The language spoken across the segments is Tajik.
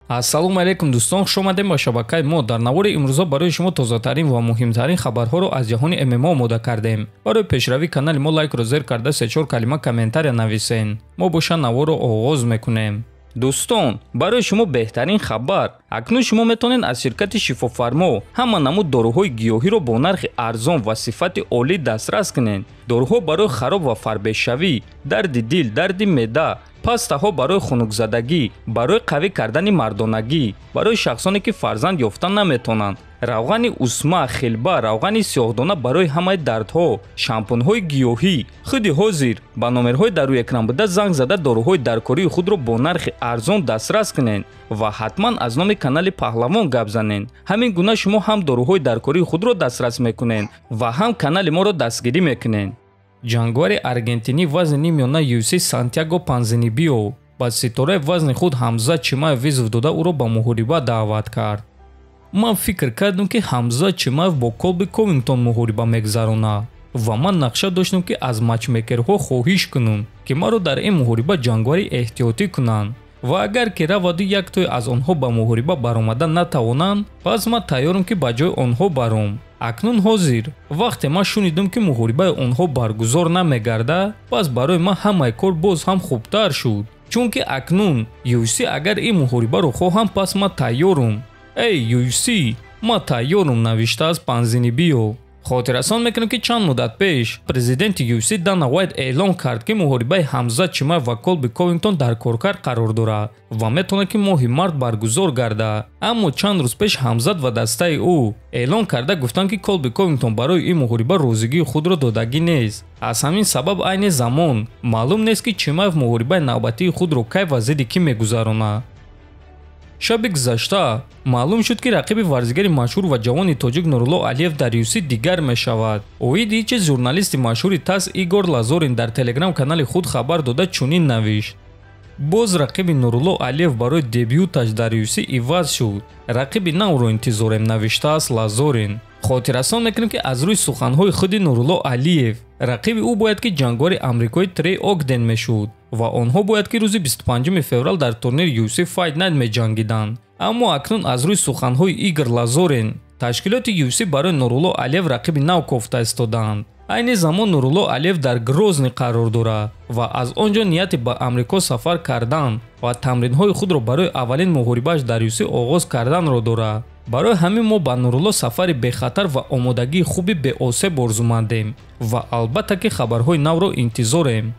Ассалому алайкум дӯстон, хуш омадем ба шабакаи мо. Дар навори имрӯза барои шумо тозатарин ва муҳимтарин хабарҳоро аз ҷаҳони ММА омода кардем. Барои пешравии канали мо лайкро зер карда 3-4 калима комментария нависен. Мо боша наворро оғоз мекунем. Дӯстон, барои шумо беҳтарин хабар. Акнун шумо метавонед аз ширкати Шифофармо ҳама намуд доруҳои гиёҳиро бо нархи арзон ва сифати олӣ дастрас кунед. Доруҳо барои хароб ва фарбешавӣ, дарди дил, дарди меъда, пастаҳо барои хунукзадагӣ, барои қавӣ кардани мардонагӣ, барои шахсоне ки фарзанд ёфта наметавонанд, равғани усма, хилба, равғани сиёҳдона барои ҳамаи дардҳо, шампунҳои гиёҳӣ. Худи ҳозир ба номерҳои дар рӯи экран буда занг зада доруҳои даркории худро бо нархи арзон дастрас кунед ва ҳатман аз номи канали Паҳлавон гап занед. Ҳамин гуна шумо ҳам доруҳои даркории худро дастрас мекунед ва ҳам канали моро дастгирӣ мекунед. Ҷангвари аргентинӣ вазни нимёна UFC Сантьяго Панзинибио ба ситораи вазни худ Ҳамзат Чимаев вызов дода ӯро ба муҳориба даъват кард. Ман фикр кардам, ки Ҳамзат Чимаев бо Колби Ковингтон муҳориба мегузаронад ва ман нақша доштам, ки аз матчмейкерҳо хоҳиш кунам, ки маро дар ин муҳориба ҷангвари эҳтиётӣ кунанд ва агар ки раваду яктое аз онҳо ба муҳориба баромада натавонанд, пас ман тайёрам, ки ба ҷои онҳо баром. Акнун ҳозир вақте ман шунидам, ки муҳорибаи онҳо баргузор намегардад, пас барои ман ҳамаи кор боз ҳам хубтар шуд, чунки акнун UFC агар ин муҳорибаро хоҳам, пас ман тайёрум. Эй UFC, ман тайёрум, навиштааст Панзинибио. Хотиррасон мекунем, ки чанд муддат пеш президенти UFC Дана Уайт эълон кард, ки муҳорибаи Ҳамзат Чимаев ва Колби Ковингтон дар коркард қарор дорад ва метавонад, ки моҳи март баргузор гардад. Аммо чанд рӯз пеш Ҳамзат ва дастаи ӯ эълон карда гуфтанд, ки Колби Ковингтон барои ин муҳориба розигии худро додагӣ нест. Аз ҳамин сабаб айни замон маълум нест, ки Чимаев муҳорибаи навбатии худро кай ва зидди кӣ мегузаронад. Шаби гузашта маълум шуд, ки рақиби варзигари машҳур ва ҷавони тоҷик Нурулло Алиев дар UFC дигар мешавад. Оиди ин чиз журналисти машҳури ТАСС Игор Лазорин дар телеграм-канали худ хабар дода чунин навишт: боз рақиби Нурулло Алиев барои дебюташ дар UFC иваз шуд. Рақиби навро интизорем, навиштааст Лазорин. Хотиррасон мекунем, ки аз рӯи суханҳои худи Нурулло Алиев рақиби ӯ бояд ки ҷангвари амрикои Трей Огден мешуд ва онҳо бояд ки рӯзи 25 феврал дар турнири UFC Fight Night меҷангиданд. Аммо акнун аз рӯи суханҳои Игор Лазорин ташкилоти UFC барои Нурулло Алиев рақиби нав кофта истодаанд. Айни замон Нурулло Алиев дар Грозный қарор дорад ва аз он ҷо нияти ба Амрико сафар кардан ва тамринҳои худро барои аввалин муҳорибааш дар UFC оғоз карданро дорад. Барои ҳамин мо ба Нурулло сафари бехатар ва омодагии хуби беосеб орзумандем ва албатта ки хабарҳои навро интизорем.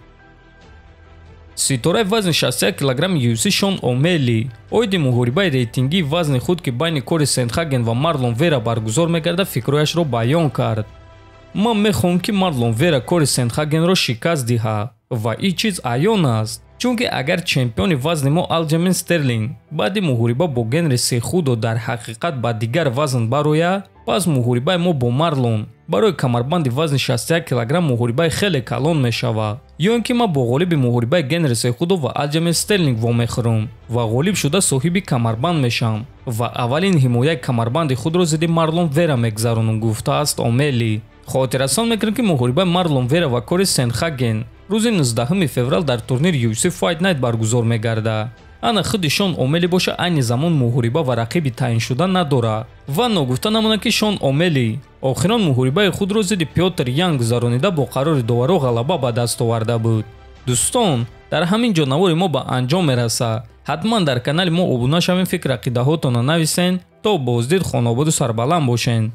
Ситораи вазни 61 килограмми UFC Шон Омели оиди муҳорибаи рейтингии вазни худ, ки байни Кори Сентхаген ва Марлон Вера баргузор мегардад, фикрҳояшро баён кард. Ман мехоҳам, ки Марлон Вера Кори Сентхагенро шикаст диҳад ва ин чиз аён аст, чунки агар чемпиони вазни мо Алҷамин Стерлинг баъди муҳориба бо Генри Сехудо дар ҳақиқат ба дигар вазн барояд, пас муҳорибаи мо бо Марлон барои камарбанди вазни 61 килограмм муҳорибаи хеле калон мешавад. Ё ин ки ман бо ғолиби муҳорибаи Генри Сехудо ва Алҷамин Стерлинг вомехӯрам ва ғолиб шуда соҳиби камарбанд мешавам ва аввалин ҳимояи камарбанди худро зидди Марлон Вера мегузаронам, гуфтааст Омели. Хотиррасон мекунем, ки муҳорибаи Марлон Вера ва Кори Сентхаген рӯзи 19 феврал дар турнири UFC Fight Night баргузор мегардад. Ана худи Шон Омели боша айни замон муҳориба ва рақиби таъиншуда надорад. Ва ногуфта намонад, ки Шон Омели охирон муҳорибаи худро зидди Пётр Ян гузаронида бо қарори доваро ғалаба ба даст оварда буд. Дӯстон, дар ҳамин ҷо навори мо ба анҷом мерасад. Ҳатман дар канали мо обуна шавем, фикр ақидаҳотонро нависен. То боздид хонободу сарбаланд бошен.